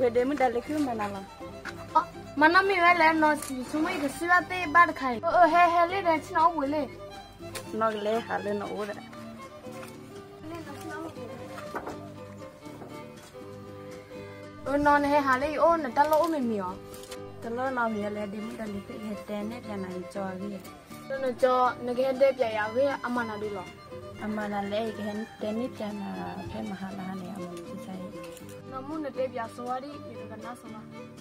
ဝဲဒဲမုၣ်ဒၣ်လဲာ် ကမၤနၤလီၤ. မၤနီၢ်မ့ၢ်ဝဲလဲၣ်, နီၢ်ဆိကမိၣ်အံၤ ကစၢ်သ့ၣ်ဘၣ်တခါအံၤ. အၢ ဟဲ ဟဲလံဒီး ဆ့ၣ်နီၤအိၣ်ဘှံးလံ. နီၢ်ကလဲၤဟးလၢနအိၣ်ဒီး အၢ နီၢ်နဟဲဟးလၢယအိၣ် နတၢ်လီၢ်အိၣ်မ့ၢ်မံၤအီၤ. တလီၢ်နီတမံၤလၢ ဒဲမုၣ်ဒၣ်လဲာ် ယဟဲတဲနဲၣ်ပၠးနၤ ယကၠီအဂ့ၢ်. နကၠီ နကဟဲတဲပၠးယၤအဂ့ၢ် အမၤနၤဒ်လဲၣ်. အမၤနၤလဲၣ် ယကဟဲတဲန့ၢ်ပၠးနၤ ဖဲမဟါလၢဟါန့ၣ် အမၤနၤဒ်လဲၣ်. နီၢ်မုၣ် နတဲပၠးဆိဝဲဒၣ် ယကကနၣ်ဆိလီၤ.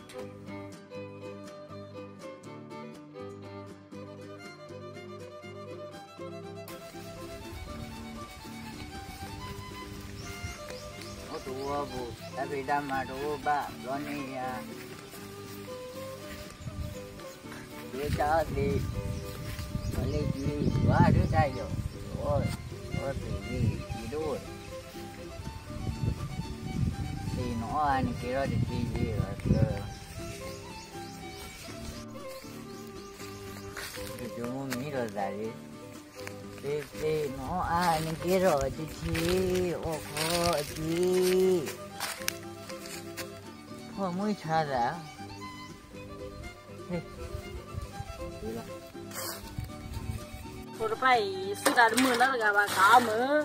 အိၣ်သဝီပူၤ တၢ်ဖံးတၢ်မၤတအိၣ်ဘၣ် ဘျီန့ၣ်ယၤ ဒိတၢ်အီၣ်သ့, ပှၤလၢဒုးဝဲဒၣ်ယီၤ, အီၣ်သ့ၣ်ဂ့ၤ ယဒိၣ်, သ့ၣ်နအီၣ်အါန့ၣ်ကဲထီၣ်တထံယ့ၢ်ဘၣ်, ကတိၤမ့ၢ်ဒီးသးလံ, သ့ၣ်သ့ၣ်နအီၣ်အါန့ၣ်ကဲထီၣ်တထံ, အီၣ်ခီအက့ၢ်, ဖီၣ်မုၢ်ဆါသး ဖိတဖၣ်အံၤ စူၢ်တၢ်တမုာ်နီတဂၤဘၣ် ကမုာ်,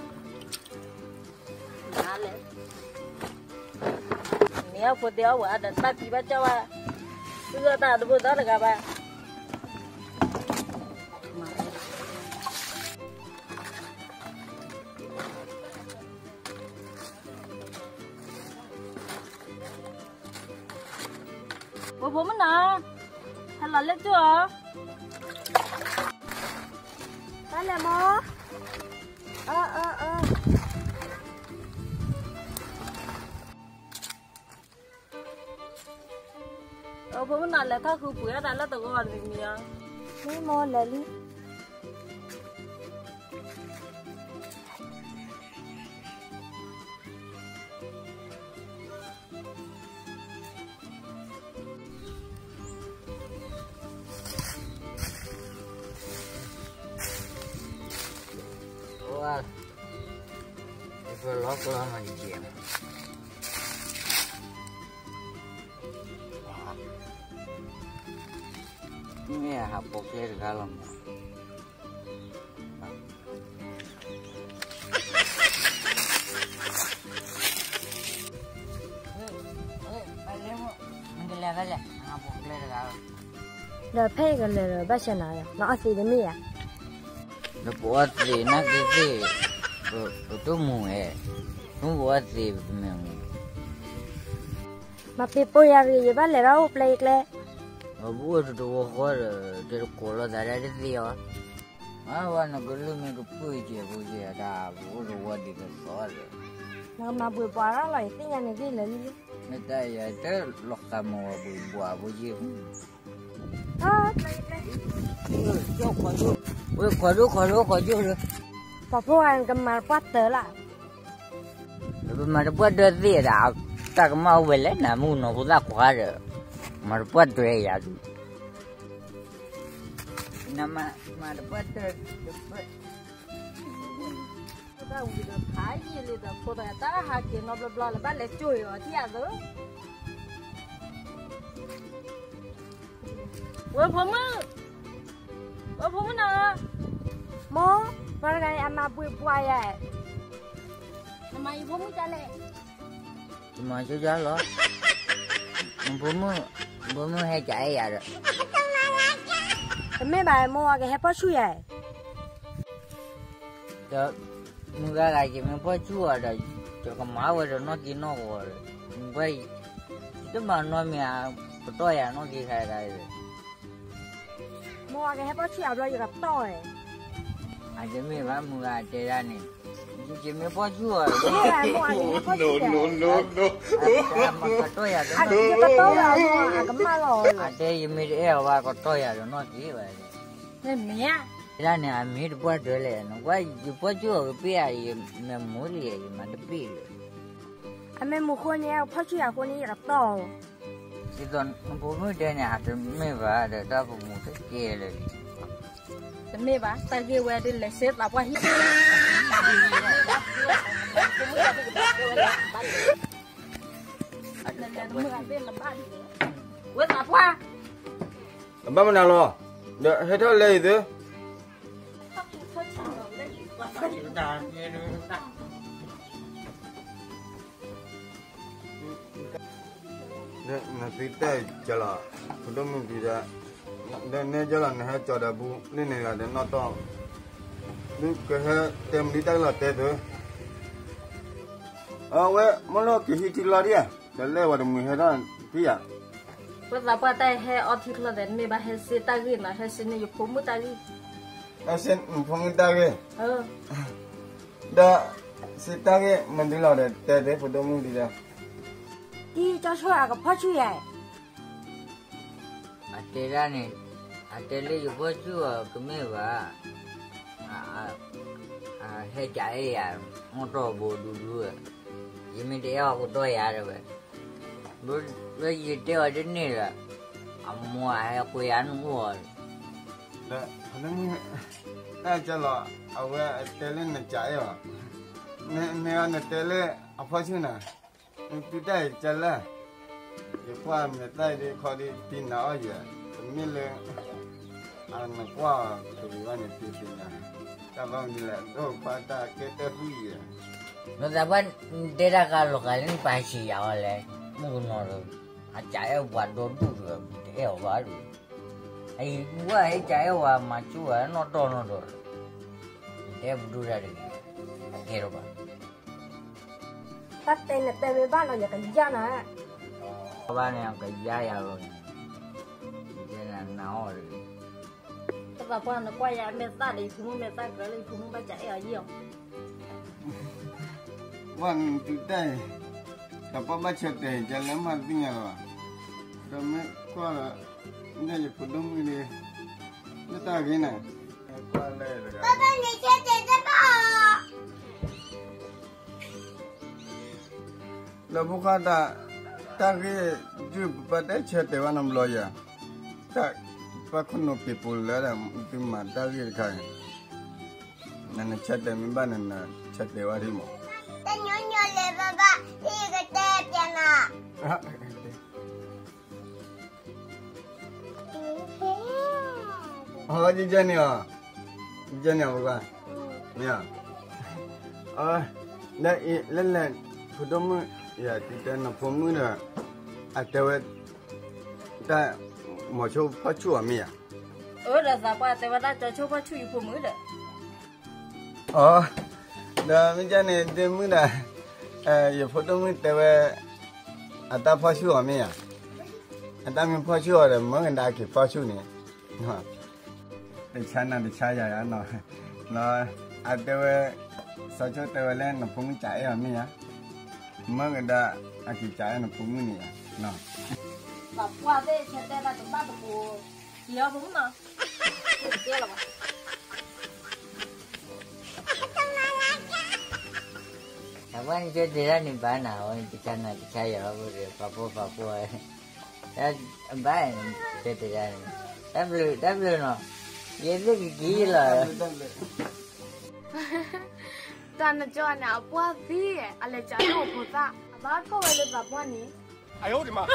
နၤလဲၣ်, မ့ၢ်အဖိသ့ၣ်အီၣ်ဝဲအါဒီး တၢ်ဖံးဘၣ်ကၠီဘၣ်, စူၢ်တၢ်တမုာ်နီတဂၤဘၣ်. ဖိမုၣ်နီၤ, ဟဲလီၤလၢကၠိၢ်ဧါ, တၢ်လဲၤမီၢ်, အၢ အၢ အၢ ဖိမုၣ်နီၤ လဲၤထီၣ်ဃုပှ့ၤအတၢ်လၢတဂီၤတမံၤမံၤဧါ, မ့ၢ်မီၢ်လဲၤလံ. မ့ၢ်ဟးပိာ်ကျဲတဂၤလီၤမး. ဒီးဖဲယကလဲၤဒီး ဘၣ်ဆၣ်နၤ နအီၣ်သ့တမ့ၢ်ဧါ. ဒီးပအီၣ်သ့နာ်က့သ့ၣ်, ပတိၢ်မူၤဝဲ, မ့ၢ်ပအီၣ်သ့ပမ့ၢ်မူၤ မၤပ့ၤပိာ်ယၤရံၣ် ယဘၣ်လဲၤဘၣ်အိၣ်ပျဲၢ်ယကျဲ. ပအိၣ်တဝီဃီဒီး တကိးလိာ်သးဒၣ်တသ့အီၤ, အဝဲနကလုၢ်မ့ၢ်ကပုၢ်ကဲးဖိကဲးတၢ် ပအိၣ်တဝီဒ်သိးသိးဒီး နကမၤဘှံးပှၤရၣ်လီၤ ယသ့ၣ်ညါနဂ့ၢ်လၢာ်လံ. မ့ၢ်တၢ်ယၤတလီၤဃးမၤဝဲဘှံးပှၤဖိကဲး ဝဲ ခီဒိၣ်ခီဒိၣ်ခီဒိၣ်လၢ ပှၤဖိဂၤနကမၤတပှၢ်တၢၢ်လၢ်, ပမၤတပှၢ်တၢၢ်သ့ၣ်ဒၣ်, တၢ်ကမၣ်အိၣ်ဝဲလဲၣ် နမုၣ်နီၢ်ဖိသၣ်ခွါဒီး, မၤတပှၢ်တၢၢ်ယၤဒုး, နမၤတပှၢ်တၢၢ်တပှၢ် တၢ်ဝံၤဒီးဖးယံာ်လံဒီး ဖိတဂၤတၢ်ဟးက့ၤနီတဘျီဘျီလၢ ဘၣ်လဲၤကၠိၢ်အီၤထံၣ်အသိး ဝဲဖိမုၣ်, ဝဲဖိမုၣ်နီၤ, မိၢ်, ပှၤတဂၤအံၤအမၤဘှံးပှၤယၤ, နမၤယဖိမုၣ်ဒ်လဲၣ်, မၤကၠိကၠိလီၤ, ဖိမုၣ်, ဖိမုၣ်ဟဲကအဲၣ်ယၤဒီး, တမ့ၢ်ဘၣ်မိၢ် အကဟဲဖီၣ်ဆူၣ်ယၤ ဒီးမုၢ်ဂၤဂၤ ယမ့ၢ်ဖီၣ်ဆူၣ်အီၤဒီး ယကမၤဝဲဒီးနီၢ်က့နီၢ်ဂီၤဒီး ဝဲ ယတမၤနီတမံၤဧါ, ကတီၢ်ယၤနီၢ်က့ခါဒၣ်, မိၢ်အကဟဲဖီၣ်ဆူၣ်ယၤဘျီ ယကတီၢ်ဝဲ, အတမ့ၢ်ဘၣ်မုၢ်ဂၤတဲဒၣ်န့ၣ်, ယမ့ၢ်ဖီၣ်ဆူၣ်အီၤ, ကတီၢ်ယၤ, ကတီၢ်ဝဲမိၢ် အကမၣ်လီၤ, အတဲယမ့ၢ်တအဲၣ်အီၤဘၣ် ကတီၢ်ယၤဒီးနီၢ်က့ဝဲ မ့ၢ်ဧါ, တဲဒၣ်န့ၣ် အမ့ၢ်တပှၢ်တၢၢ်လဲၣ်, နကွၢ်ယဖီၣ်ဆူၣ်အီၤကပ့ၢ်ဧါ, ယမ့ၢ်မူလံ ယမၤတပ့ၢ်လၢၤ, အမ့ၢ်မူဃိန့ၣ် အဖီၣ်ဆူၣ်ယၤဃိန့ၣ် ယကတီၢ်အီၤ, ဒ်သိးနဖိမုၣ်တဲန့ၣ် အတမ့ၢ်ဘၣ်ဒီး တၢ်ပမူတကဲလၢၤလံ, တမ့ၢ်ဘၣ်, တၢ်ဂ့ၢ်ဝဲဒ်လဲၣ်စ့သးပှၢ်ဟံၣ်, ဝဲသးပှၢ်, အဘၣ်မနုၤလီၤ, ဒီးဟဲထီၣ်လဲၤအံၤသု နသုတၢ်ကလီၤ, ဖိဒိၣ်မုၣ်ဒံးဒၣ်, ဒီးနဲကလီၤ နဟဲကၠီၤဒီးဘူးလံန့ၣ်လီၤဒီးနီၢ်တီၢ်, ဒုးကဟဲတဲမနုၤတၢ်ကလီၤတဲသု, အဝဲ မ့ၢ်လၢကဟံးထံကျီဒံးဧါ, ဒီးလဲၤဝဲတမှံၤဟဲထီၣ်ဖံးဧါ, ပသးပှၢ်တၢ်ဟဲအီထံကျီဒီး တမ့ၢ်ဘၣ်ဟဲစ့တၢ်ဂ့ၢ်နီၤ, ဟဲစ့န့ၢ်ယဖိမုၣ်တၢ်ဂ့ၢ်, ဟဲစ့နဖိမုၣ်တၢ်ဂ့ၢ်, ဒီး စ့တၢ်ဂ့ၢ်မနုၤလီၤဒီး တဲသ့ဖိဒိၣ်မုၣ်ဒံးဒီး, တံၤကၠီဆိအကဖီၣ်ဆူၣ်ယၤ အတဲဒၣ်န့ၣ်, အတဲလၢယဖိဆူၣ်အီၤကမ့ၢ်ဘၣ်, ဟဲကးအဲၣ်ယၤ, မ့ၢ်တီၢ်ဘိဒူဒူ, ယမ့ၢ်တအဲၣ်အီၤကတီၢ်ယၤတဲဝဲ, လၢယတဲအီၤတန့ၢ်ဒီး, အမိၢ်အဟဲကွဲယၤနအိၣ်အီၤ, ဒီး, တၢ်ကလီၤ, အဝဲအတဲလၢနကးအဲၣ်အီၤ, နဟဲအီၤနတဲလၢအဖီၣ်ဆူၣ်နၤ နသုတၢ်အံၤကလၢာ်, ယကွၢ်မဲာ်သၣ်ဒ်ခီဒ်တံနၤအီၣ်ယဲ, တမ့ၢ်လၢ အနကွၢ်တဂ့ၤဘၣ်န့ၣ် တံတံနၤ, တၢ်ဘၣ်မနုၤလဲၣ် ဒိၣ်ခွါတၢ်ကဲတၢ်သူၣ်ယဲ, နသးပှၢ်တဲတၢ်ကလီၤဂာ်လၢနပာ်ဆံးယၤအီၤလဲၣ်, မုၣ်ကနီၤဒီး, အကးအဲၣ်ပှၤဒီဒူၣ်ဒီး တအဲၣ်အီၤဘၣ်ဒီး, အအံၤဝဲဟဲကးအဲၣ်ဝဲမၤကၠိဝဲနီၢ်တီၢ်နီၢ်ဒီး, တဲပဒိၣ်တၢ်တဂ့ၤ, ကဲထီၣ်ဘၣ် တၢ်တဲနတဲမ့ၢ်ဘၣ်နီၤ ယကယါနၤ, ဘၣ်န့ၣ် ကယါယၤလီၤန့ၣ်, ယတဲနၤနၤအီၣ်တဂ့ၤ, ပသးပှၢ်နကွၢ်ယၤမဲာ်သၣ်ဒီး ယဖိမုၣ်မဲာ်သၣ်ကြၢးလၢယဖိမုၣ်ဘၣ်ကးအဲၣ်အီၤယံၢ်အီၤ, ဘၣ်နသုတၢ်အံၤ, တၢ်ပှၢ်ဘၣ်ဆၢတဲာ် ကလၢမၤသ့ၣ်ညါလီၤဘၣ်, ဒီးမ့ၢ်ကွၢ်လီၤ, မ့ၢ်ယဖိဒိၣ်မုၣ်ဒီး, မ့ၢ်တၢ်ဂ့ၤန့ၣ်, ကွၢ်လၢတဂၤ လၢဖိခွါတၢ်, တၢ်ဂ့ၢ်ဒုးပပှၢ်တဲဆၢတဲာ်ဝဲနီတဘျီယၤ, တၢ်ပှၢ်ခိၣ်နူာ်ပ့ၤပူၤလၢဒၣ်သုမၤတၢ်ဂ့ၢ်တခါအံၤ, နနဆၢတဲာ်မ့ၢ်ဘၣ်န့ၣ် နဆၢတဲာ်ဝဲဒ်မး, တညီညီလၢဘၣ်ဘၣ် ဟံၣ်ကတဲပျးနၤ အီ ယကဲန့ၣ်အီၤ, ယကဲန့ၣ်အီၤပကွၢ်, မ့ၢ်, လၢအံၤ လၢလဲၣ်, ဖိဒိၣ်မုၣ်, ယတဲနဖိမုၣ်ဒီး, အတဲဝဲ, တၢ်, မီၤဆိဖီၣ်ဆူၣ်အီၤမ့ၢ်ဧါ, အၢဒီးသးပှၢ်တဲဝဲတၢ်ကၠီဆိဖီၣ်ဆူၣ်ယဖိမုၣ်ဒီး အီ, ဒီးမ့ၢ်ကဲန့ၣ် ဒ့မုၣ်ဒီး, ယဖိဒိၣ်မုၣ်တဲဝဲ, အတၢ်ဖီၣ်ဆူၣ်အီၤမ့ၢ်ဧါ, အတၢ်မ့ၢ်ဖီၣ်ဆူၣ်အီၤဒီး မၢကဒါက့ၤဖီၣ်ဆူၣ်န့ၣ်, တဆါနၤတဆါယၤယၤနီၤ, အတဲဝဲ, စီၤဆိတဲဝဲလၢနဖိမုၣ်ကးအဲၣ်အီၤမ့ၢ်ဧါ, မၢကဒါ, အက့ၤကးအဲၣ်နဖိမုၣ်န့ၣ်ဧါ, ပှၤသ့ၣ်ဆၢတဲတၢ်တဘၣ်တပူၤ, က့ၤအီၤဖိမုၣ်နီၤ တၢ်ပှၢ်န့ၣ်ကဲတဲဒၣ်န့ၣ်ဘၣ်နၤ, အဝဲန့ၣ်တဆါနၤတဆါယၤလီၤ, ပှၤဖိပှၤဖိ, ဘၣ်, ကဲတဲဒၣ်န့ၣ်, တၢ်ဘျုးတၢ်ဘျုးနီၤ, ယသ့ၣ်ကက့ၤလီၤ, တၢ်နကၠီန့ၣ် အပှၢ်သံ, အလဲၤကးလၢအဖိသၣ်, အဘၣ်ထီၣ်ဝဲလၢသးပှၢ်န့ၣ်, အၢ ဒ်မး